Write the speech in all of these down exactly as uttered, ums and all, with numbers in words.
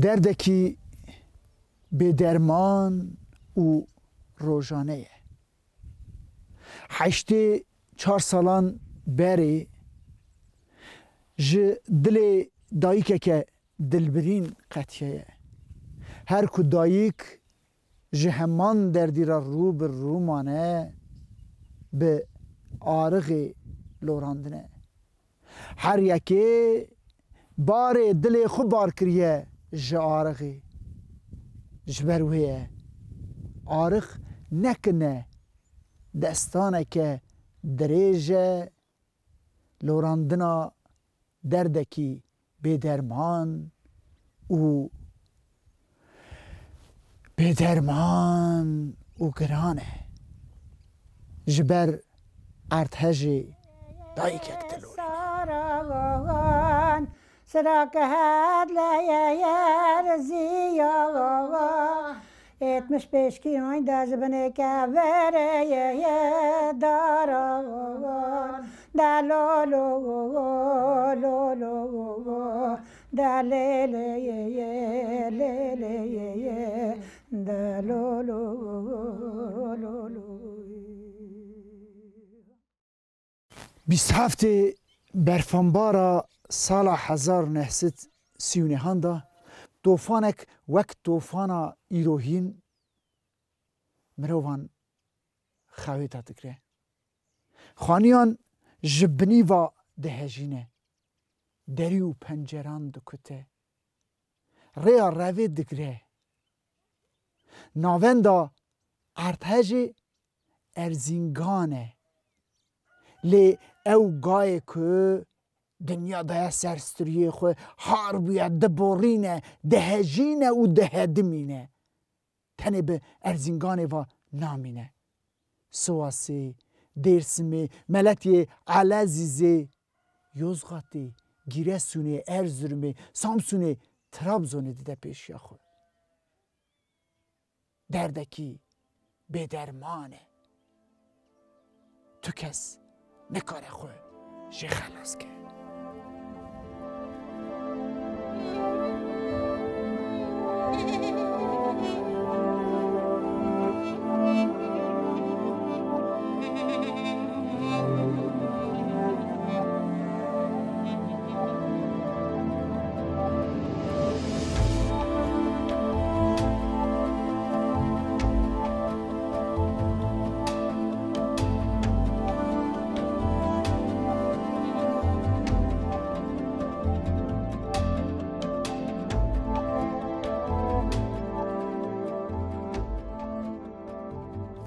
Derdekî bêderman û rojane ye. Heştê çar salan berê ji dilê dayikeke dilbirîn qetiyaye. Her ku dayik ji heman derdî re rû bi rû mane, bi arixê lorandine. Her yekê barê dilê xwe bar kiriye ji arixê. Ji ber wê ye arix nekine destaneke dirêj e, lorandina derdekî bêderman û bêderman û giran e. Ji ber erdhejê dayikek dilorîne. Saran, sira ke het leye yer ziya. Etmiş peşkî aynda ji binê keverê ye daran. De lo lo, lo lo, de lê lê ye ye, lê lê ye ye, de lo lo, lo lo. Bîst heftê berfanbara sala hezar neh sed sî û nehan de tofanek wek tofana îrohîn mirovan xewê de digre. Xaniyan ji binî ve dihejîne. Derî û penceran dikute. Rêya revê digre. Navenda erdhejê Erzîngan e. Lê ew gayê ku dinya daye ser striyê xwe, har bûye, diborîne, dihejîne û dihedimîne. Tenê bi Erzînganê ve namîne. Siwasê, Dêrsimê, Meletiyê, Elezîzê, Yozgatê, Gîresûnê, Erzurumê, Samsûnê, Trabzonê dide pêşiya xwe. Derdekî bêderman e. Tu kes nikare xwe jê xelas ke.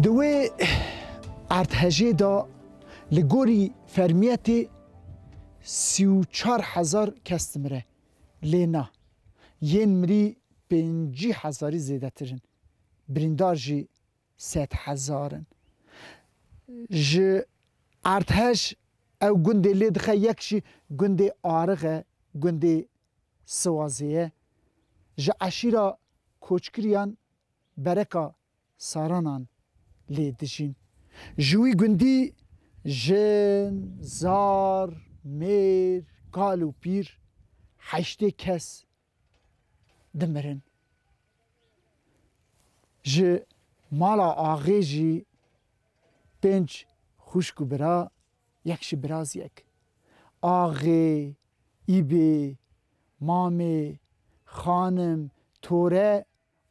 Di wê erdhejê de li gorî fermiyetê sî û çar hezar kes dimire. Lê na, yên mirî pêncî hezarî zêdetir in. Birîndar jî sed hezar in. Ji erdhej ew gundê lê dixe yek jî gundê Arix e, gundê Siwazê ye. Ji eşîra koçkiriyan Bereka Saranan lê dijîn. Ji wî gundî jin, zar, mêr, kal û pîr heştê kes dimirin. Ji mala axê jî pênc xwişk û bira, yek jî biraziyek. Axê, îbê, mamê, xanim, tore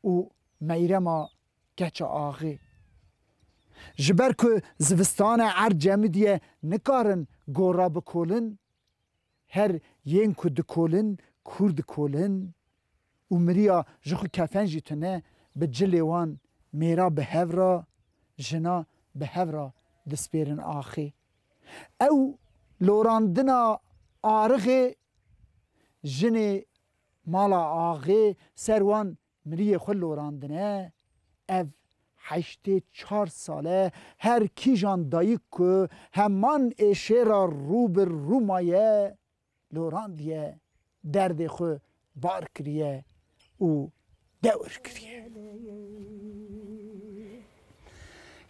û meyrema keça axê. Ji ber ku zivistan e, erd cemidiye, nikarin gora bikolin, her yên ku dikolin, kûr dikolin û miriya ji xwe kefen jî tune, bi cilê wan mêra bi hev re, jina bi hev re dispêrin axê. Ew lorandina Arixê, jinê mala axê ser wan miriyê xwe lorandine. Ev heştê çar sal e, her kîjan dayik ku heman êşê re rû bi rû maye, lorandiye, derdê xwe bar kiriye û dewr kiriye.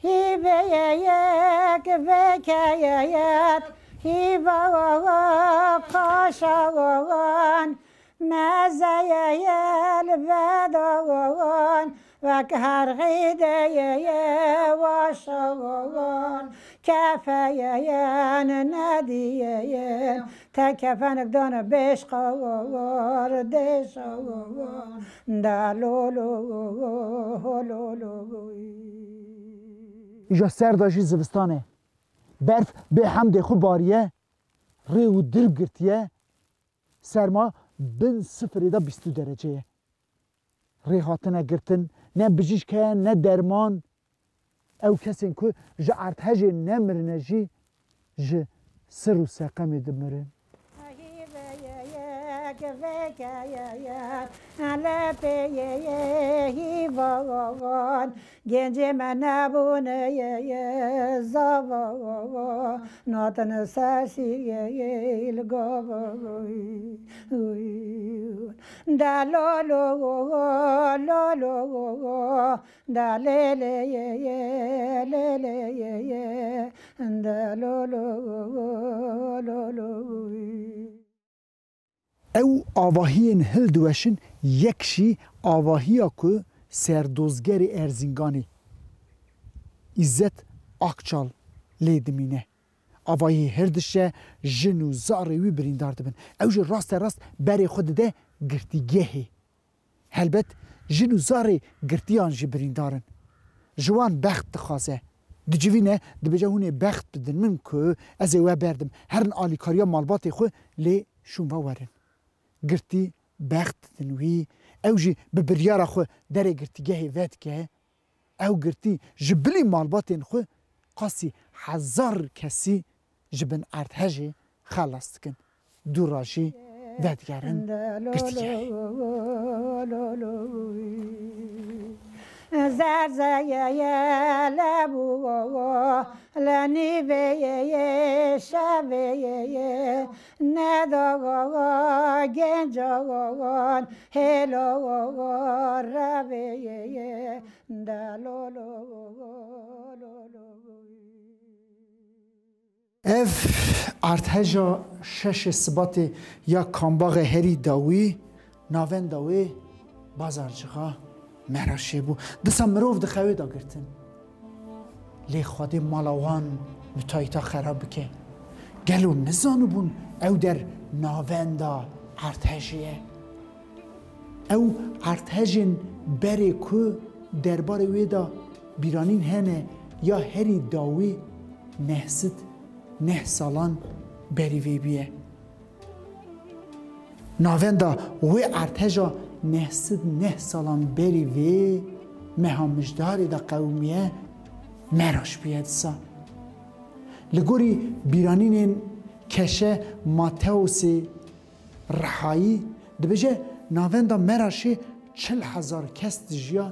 Hîveyek vekeyet, hîva qaşawan, Mezeyê li vedogon, wek herxîdeyê ye waşogon, kefeyê ye nediyê ye, te kefenik done bêşqogon, dêşogon, da lo lo, ho lo lo. Îja ser de jî zivistan e. Berf bê hemdê xwe bariye, rê û dil girtiye, serma bin sifirê de bîst û du derecê ye. Rê hatine girtin, ne bijîşk heye, ne derman. Ew kesên ku ji erdhejê nemirine jî ji sir û seqemê dimirin. Gencê me nebûne ye, ye, zava, natin ser sîrgeyê li gava. Da lo lo, lo lo, da lê lê ye ye, lê lê ye ye, da lo lo, lo lo. Ew avahiyên hildiweşin, yek jî avahiya ku serdozgerê Erzînganê, Îzzet Akçal lê dimîne. Avahiyê hirdişe, jin û zarê wî birîndar dibin. Ew jî raste rast berê xwe dide girtîgehê. Helbet jin û zarê girtiyan jî birîndar in. Ji wan bext dixwaze. Dicivîne, dibêje, hûn ê bext bidin min ku ez ê we berdim. Herin alîkariya malbatê xwe lê şûn ve werin. Girtî bext didin wî. Ew jî bi biryara xwe derê girtîgehê vedike. Ew girtî ji bilî malbatên xwe qasî hezar kesî ji bin erdhejê xelas dikin. Dûra jî vedigerin girtîgehê. Zerzeyeye lebû le nîvê ye şevê ye, nedo genco hêlo revê ye, de lo lo lo lo. Ev erdheja şeşê Sibatê ya Kambaxê herî dawî navenda wê bazarcixê Meraşê bû. Disa mirov di xewê de girtin. Lê Xwedê mala wan mitayîta xerab bike. Gelo nizanibûn ew der navenda erdhejê ye? Ew erdhejên berê ku derbarê wê de bîranîn hene ya herî dawî neh sed neh salan berî vê bûye. Navenda wê erdheja neh sed neh salan berî vê meha Mijdarê de qewimiye, Meraş bûye disa. Li gorî bîranînên Keşe Mateosê Rihayî dibêje, navenda Meraşê çil hezar kes dijiya,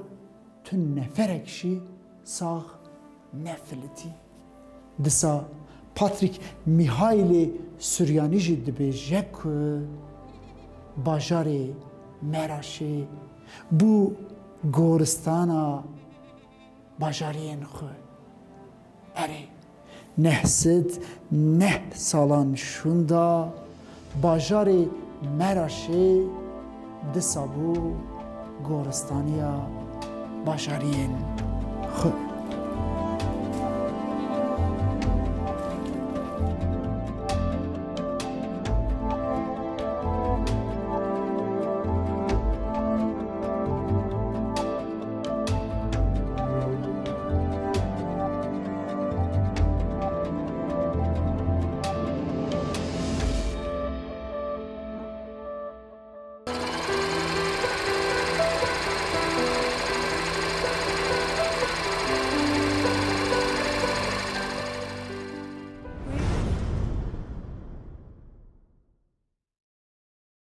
tu neferek jî sax nefilitî. Disa Patrick Mihailê Suryanî jî dibêje ku bajarê Meraşê bû goristana bajariyên xwe. Erê, neh sed neh salan şûnda bajarê Meraşê disa bû goristaniya bajariyên xwe.